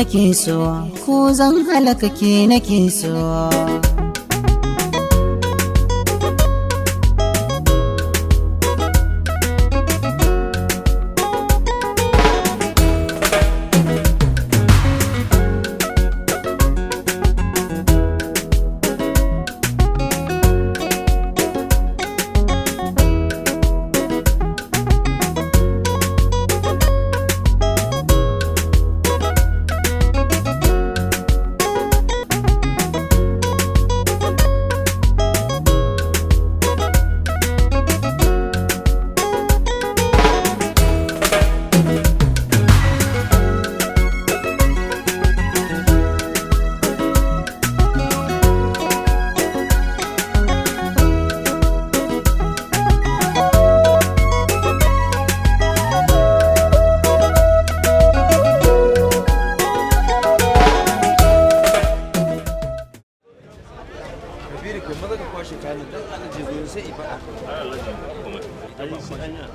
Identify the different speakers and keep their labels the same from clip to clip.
Speaker 1: nake so, ko zan halaka ke nake so.
Speaker 2: Kabiru, kai maza ka kwashe kayan nan dan Alhaji ya zo sai i faɗa.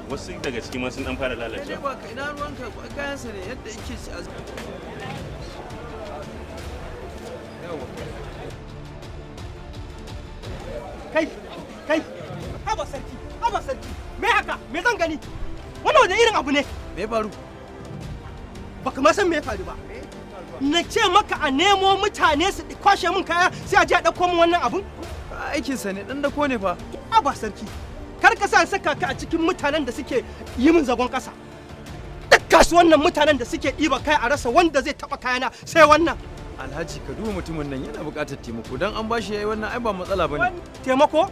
Speaker 3: Wasu daga ciki ma sun dan fara lalacewa.
Speaker 2: Ba ka ina ruwanka, kayansa ne yadda yake shi a. Yawwa.
Speaker 4: Kai, kai, haba sarki, haba sarki, me haka? Me zan gani? Wannan wani irin abu ne?
Speaker 2: Me ya faru?
Speaker 4: Baka ma san me ya faru ba. Na ce maka a nemo mutane su kwashe min kaya, sai a je a ɗauko min wannan abun.
Speaker 2: Aikinsa ne, dan dako ne fa.
Speaker 4: Haba sarki, kar ka sa in saka ka a cikin mutanen da suke yi min zagon ƙasa. Duk kasuwan nan mutanen da suke ɗiba kaya, a rasa wanda zai taɓa kayana sai wannan.
Speaker 2: Alhaji, ka duba mutumin nan, yana buƙatar taimako. Dan an bashi yayi wannan ai ba matsala bane.
Speaker 4: Taimako,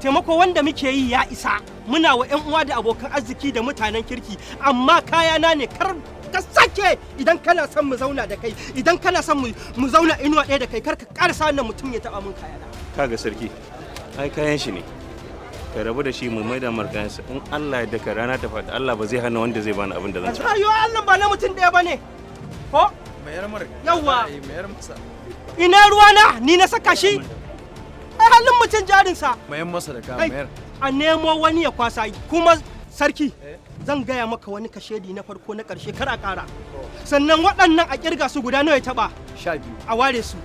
Speaker 4: taimako wanda muke yi ya isa. Muna wa 'yan uwa da abokan arziki da mutanen kirki, amma kayana ne. Kar ka sake, idan kana son mu zauna da kai, idan kana son mu zauna inuwa ɗaya da kai, kar ka ƙarasa wannan mutum ya taɓa min kayana.
Speaker 3: Kaga sarki, ai kayan shi ne, ka rabu da shi, mu maida mar kayansa. In Allah ya daka rana ta faɗi, Allah ba zai hana wanda zai bani abin da zan ci.
Speaker 4: Rayuwa Allah ba na mutum ɗaya bane ko?
Speaker 2: Mayar mar.
Speaker 4: Yawwa.
Speaker 2: Ai, mayar masa.
Speaker 4: Ina ruwana? Ni na saka shi? Ai halin mutum jarinsa.
Speaker 2: Mayar masa da kaya.
Speaker 4: Kai,
Speaker 2: mayar.
Speaker 4: A nemo wani ya kwasa. Kuma sarki, zan gaya maka wani kashedi na farko na ƙarshe, kar a ƙara. Sannan waɗannan a ƙirga su, guda nawa ya taɓa?
Speaker 2: 12.
Speaker 4: A ware su,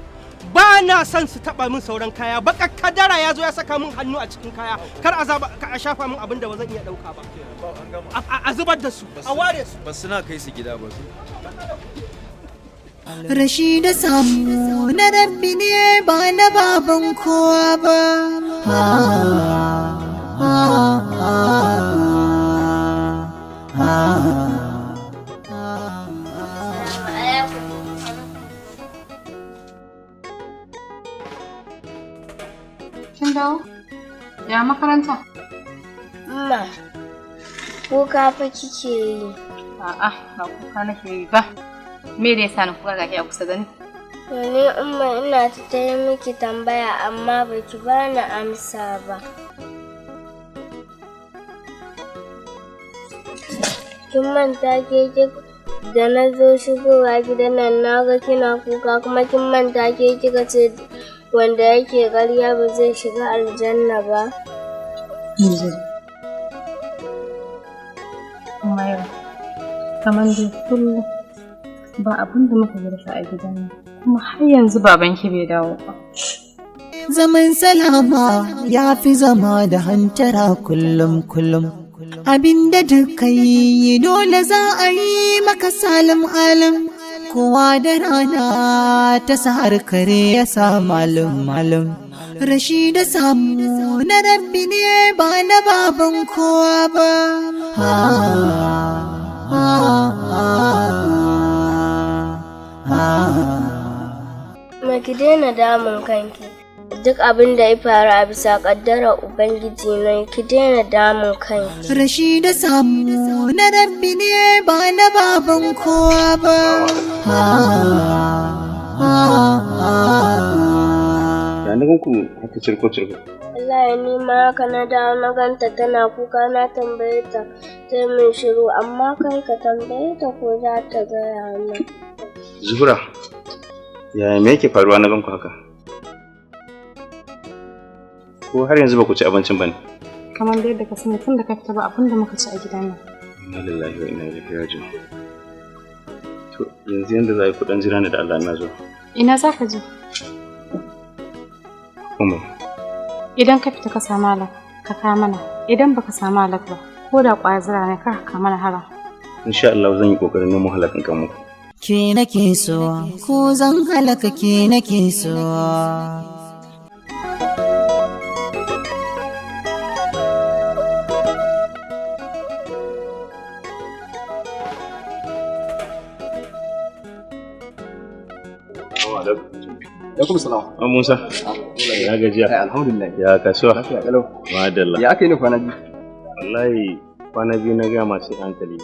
Speaker 4: ba na son su taɓa min sauran kaya. Baka kadara ya zo ya saka min hannu a cikin kaya, kar a zaba a shafa min abin da ba zan iya ɗauka ba.
Speaker 2: Ba an gama.
Speaker 4: A zubar da su, a ware su.
Speaker 2: Ba suna kai su gida ba su.
Speaker 1: Rashi da samu na Rabbi ne, ba na baban kowa ba. Ha, ha, ha, ha.
Speaker 5: Kin dawo? Ya makaranta?
Speaker 6: Umma, kuka fa kike yi.
Speaker 5: A'a, ba kuka nake yi ba. Me da yasa ni kuka, ga ki a kusa da ni?
Speaker 6: To ni Umma, ina ta yi miki tambaya amma baki bani amsa ba. Kin manta ke da na zo shigowa gidan nan na ga kina kuka, kuma kin manta ke kika ce wanda yake ƙarya ba zai shiga aljanna ba.
Speaker 5: Umaira, kamar dai kullum ba abin da muka girka a gidan nan, kuma har yanzu babanki bai dawo ba.
Speaker 1: Zaman salama ya fi zama da hantara kullum kullum. Abinda duk ka yi dole za a yi maka salim alim. Kowa da rana ta sahar kare ya sa malum malum. Rashi da samu na Rabbi ne, ba na baban kowa ba. Ha, ha, ha, ha.
Speaker 6: Ma ki daina damun kanki. Duk abin da ya faru a bisa ƙaddarar Ubangiji ne, ki daina damun kanki.
Speaker 1: Rashi da samu na Rabbi ne, ba na baban kowa ba. Ha, ha, ha.
Speaker 3: Ya na ku haka cirko cirko?
Speaker 6: Wallahi ni ma haka na dawo na ganta tana kuka, na tambaye ta ta yi min shiru, amma kai ka tambaye ta ko za ta gaya min.
Speaker 3: Zuhura, yaya, me yake faruwa na ganku haka? Ko har yanzu ba ku ci abincin ba ne?
Speaker 5: Kamar da yadda ka sani, tun da ka fita ba abin da muka ci a gidan nan.
Speaker 3: Inna lillahi wa inna ilaihi raji'un. To yanzu yanda za a yi, kuɗin jira ni da Allah, na zo.
Speaker 5: Ina za ka je?
Speaker 3: Kuma
Speaker 5: Idan ka fita ka samu alak, ka ka mana. Idan baka samu alak ba, ko da ƙwaya zira ne, kar ka mana haram.
Speaker 3: Insha Allah zan yi kokarin nemo halakan kan muku.
Speaker 1: Ke nake so, ko zan halaka, ke nake so.
Speaker 7: Alaikum salam.
Speaker 3: An Musa. Ya gajiya.
Speaker 7: Ai alhamdulillah.
Speaker 3: Ya kasuwa.
Speaker 7: Lafiya kalau.
Speaker 3: Madalla.
Speaker 7: Ya aka yi ne kwana biyu?
Speaker 3: Wallahi kwana biyu na gaya masu hankali.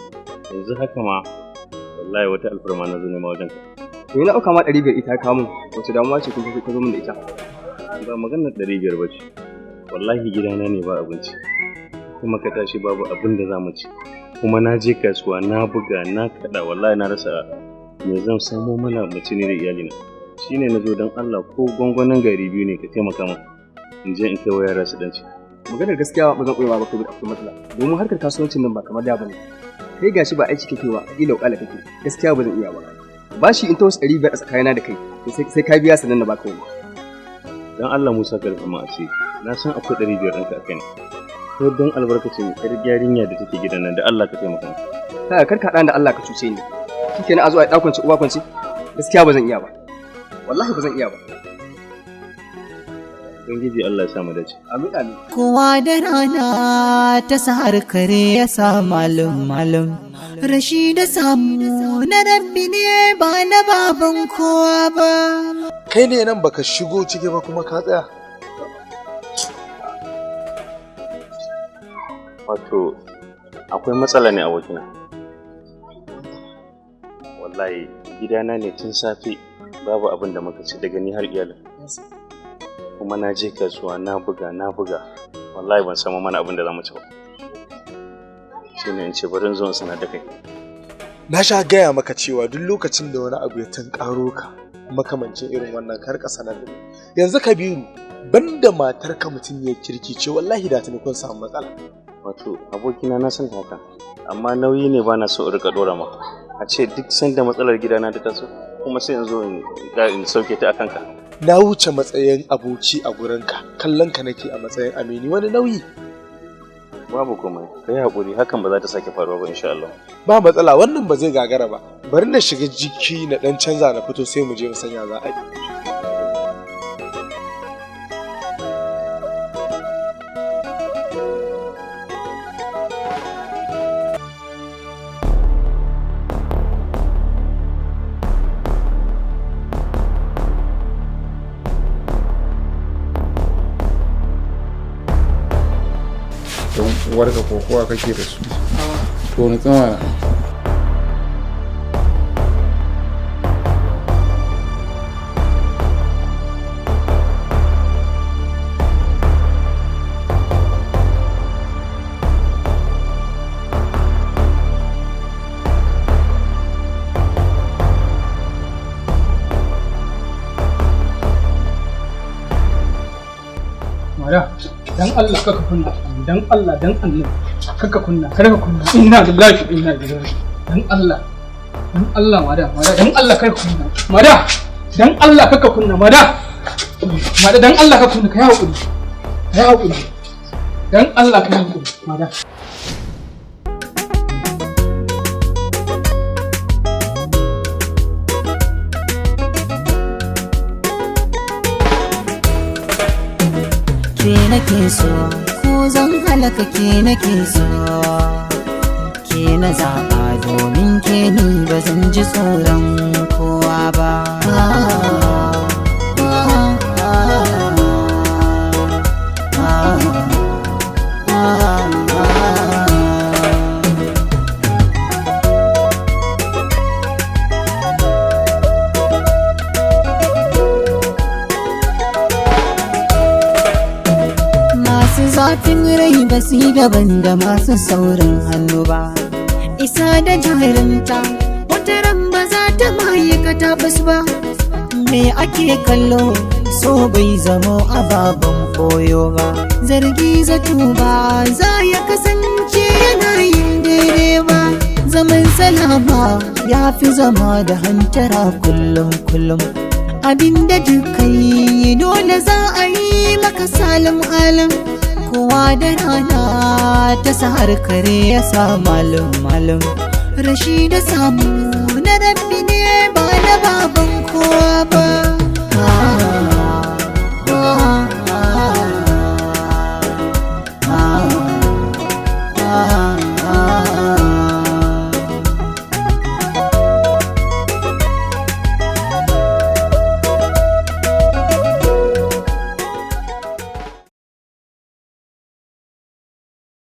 Speaker 3: Yanzu haka ma wallahi wata alfarma na zo nema wajen ka.
Speaker 7: To ni na ɗauka ma 500 ita ka mun. Wace damuwa ce kun ka zo min da ita?
Speaker 3: Ba maganar 500 ba ce. Wallahi gidana ne ba abinci. Kuma ka tashi babu abin da za mu ci. Kuma na je kasuwa na buga na kaɗa, wallahi na rasa me zan samo mana mu ci ni da iyalina. Shine na zo don Allah ko gwangwanin gari biyu ne ka taimaka min. In je in kai wa yara su ɗan ci.
Speaker 7: Maganar gaskiya ba zan koyi ba kai, akwai matsala. Domin harkar kasuwancin nan ba kamar da bane. Kai gashi ba aiki kake ba, kila wakala kake. Gaskiya ba zan iya ba. Bashi in ta wasu 500 a tsakanina da kai, to sai ka biya sannan na baka wani.
Speaker 3: Don Allah Musa ka rufa mu asiri. Na san akwai 500 ɗinka a kaina. Ko don albarkacin ƴar yarinya da take gidan nan, da Allah ka taimaka min.
Speaker 7: Kaga kar ka haɗa da Allah ka cuce ni. Shikenan a zo a ɗakwance uwa kwance. Gaskiya ba zan iya ba. Wallahi ba zan iya ba.
Speaker 3: Ubangiji Allah ya sa mu dace.
Speaker 7: Amin amin.
Speaker 1: Kowa da rana ta sahar kare ya sa malum malum. Rashi da samu na rabbi ne, ba na baban kowa ba.
Speaker 8: Kai ne nan baka shigo ciki ba kuma ka tsaya.
Speaker 3: Wato akwai matsala ne abokina. Wallahi gidana ne tun safe babu abin da muka ci daga ni har iyalin. Kuma na je kasuwa na buga na buga, wallahi ban samu mana abin da za mu ci ba. Shi ne in ce bari in zo in sanar da kai.
Speaker 8: Na sha gaya maka cewa duk lokacin da wani abu ya tunkaro ka makamancin irin wannan, kar ka sanar da ni. Yanzu Kabiru, banda matarka mutum ya kirki ce, wallahi da tuni kun samu matsala.
Speaker 3: Wato abokina, na san haka, amma nauyi ne ba na so in rika dora maka. A ce duk sanda matsalar gidana ta taso kuma sai in zo in sauke ta akan ka.
Speaker 8: Na wuce matsayin aboki a gurinka, kallon ka nake a matsayin amini, wani nauyi.
Speaker 3: Babu komai, ka yi haƙuri, hakan ba za ta sake faruwa ba insha Allah.
Speaker 8: Ba matsala, wannan ba zai gagara ba. Bari na shiga jiki na dan canza na fito, sai mu je mu sanya za a yi.
Speaker 9: Don uwarka, kokowa kake da su? To ni tsama.
Speaker 4: Mara, dan Allah kaka kunna, dan Allah, dan Allah kaka kunna, kar ka kunna. Inna lillahi wa inna ilaihi raji'un. Dan Allah, dan Allah Mada, Mada, dan Allah kar ka kunna. Mada, dan Allah kaka kunna, Mada. Mada, dan Allah ka kunna, kai hakuri. Kai hakuri. Dan Allah kai hakuri, Mada.
Speaker 1: Ke nake so, ko zan halaka, ke nake so. Ke na zaɓa, domin ke ni ba zan ji tsoron kowa ba. Masu zafin rai ba su yi daban da masu saurin hannu ba. Isa da jarumta wata ran ba za ta ma'aikata basu ba. Me ake kallo, so bai zamo ababen koyo ba. Zargi zato ba za ya kasance yana yin daidai ba. Zaman salama ya fi zama da hantara kullum kullum. Abinda duka yi dole za a yi maka salim alim. Kowa da rana ta sahar kare ya sa malam malam. Rashi da samu na rabbi ne ba na baban kowa ba.